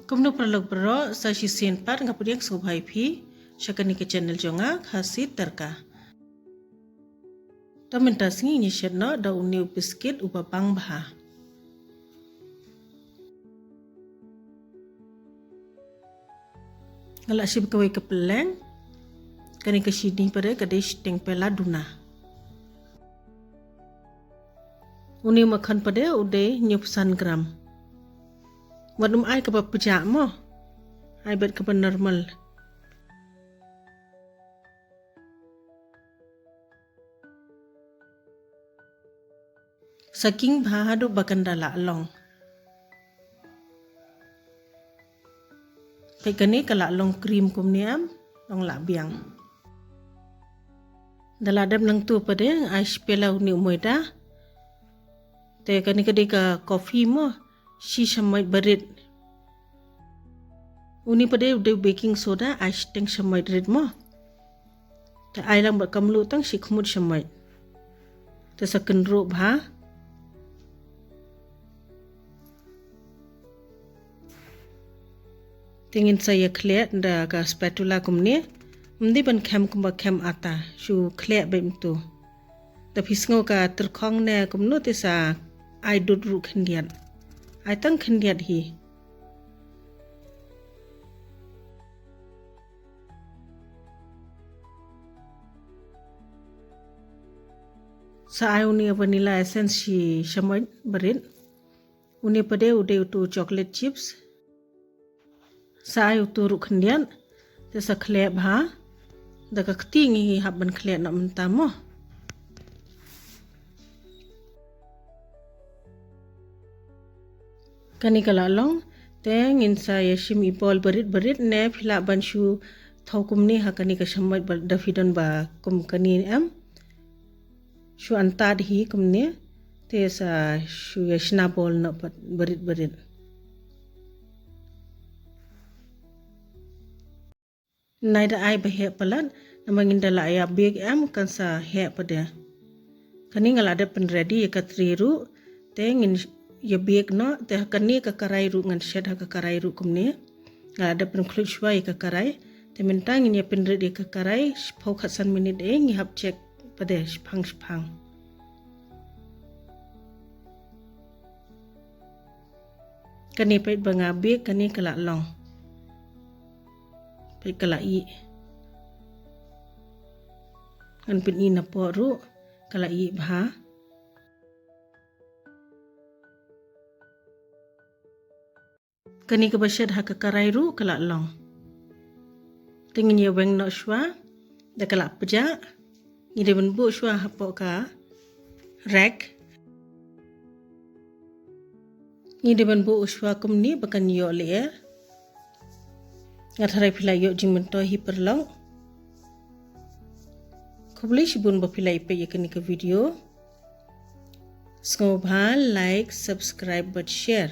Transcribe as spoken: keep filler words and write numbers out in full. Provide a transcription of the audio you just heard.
Kumno paralok baroh, sa shisien pat nga pdiang sngewbha ïa phi sha kane ka channel jong nga, Khasi Tadka. Te mynta sngi ngi shet noh da une u biskit uba bang bha. Nga la shim kawei ka pylleng. Kane ka shini pat de ka dei shiteng pela duna. Une u makkhan pat de u dei hynñiewphew san gram. Wat nym ai kaba pjah mo. Ai beit kaba normal. Sa king bha haduh ba kan da lah long. Peit kane ka lah long cream kumne, em long lah biang. Da lah dep nangtu pat de ai shi pela une u maida. Te kane ka dei ka coffee mo, shi shamoit barit. Une pat de u dei baking soda, ai shiteng shamoit rit mo. Te ai lang bad ka mluh tang shi khmut shamoit. Te sa kynruh bha. Te ngin sa ïa khleh da ka spatula kumne. Ym dei ban khem kumba khem ata, shu khleh beit mynta. Te phi sngew ka tyrkhong ne kumno te sa ai dud ruh khyndiat. Ai tang khyndiat hi. Sa ai une vanilla essence shi shamoit barit. Une pat de u dei utu chocolate chips. Sa ai utu ruh khyndiat. Te sa khleh bha. Da ka kti ngi hap ban khleh noh mynta mo. Kane ka lah long, te ngin sa ïa shim i bol barit barit ne phi lah ban shu thaw kumne ha kane ka shamoit ba da phi don ba kum kane em. Shu antad hi kumne, te sa shu ïa shna bol noh pat barit barit. Nai da ai ba heh palat, namar ngin da lah ïa bake em kan sa heh pat de. Kane nga la dep pynready ïa ka tray ruh, te ngin ïa bake noh, te ha kane ka karai ruh ngan shet ha ka karai ruh kumne. Nga la dep pynkhluit shuwa ïa ka karai, te mynta ngin ïa pynrit ïa ka karai, shiphew khatsan minit eh ngi hap check pat de shipang shipang. Kane peit ba nga bake kane ka la long. Peit ka la ih. Ngan pyni napoh ruh ka la ih bha. Kane kaba shet ha ka karai ruh ka la long. Te ngin ïa weng noh shuwa da ka la pjah. Ngi dei ban buh shuwa hapoh ka rack. Ngi dei ban buh shuwa kumne ba kan ïoh lyer. Nga tharai phi la ïoh jingmyntoi hi paralok. Khublei shibun ba phi la ïa peit ïa kane ka video. Sngewbha like, subscribe bad share.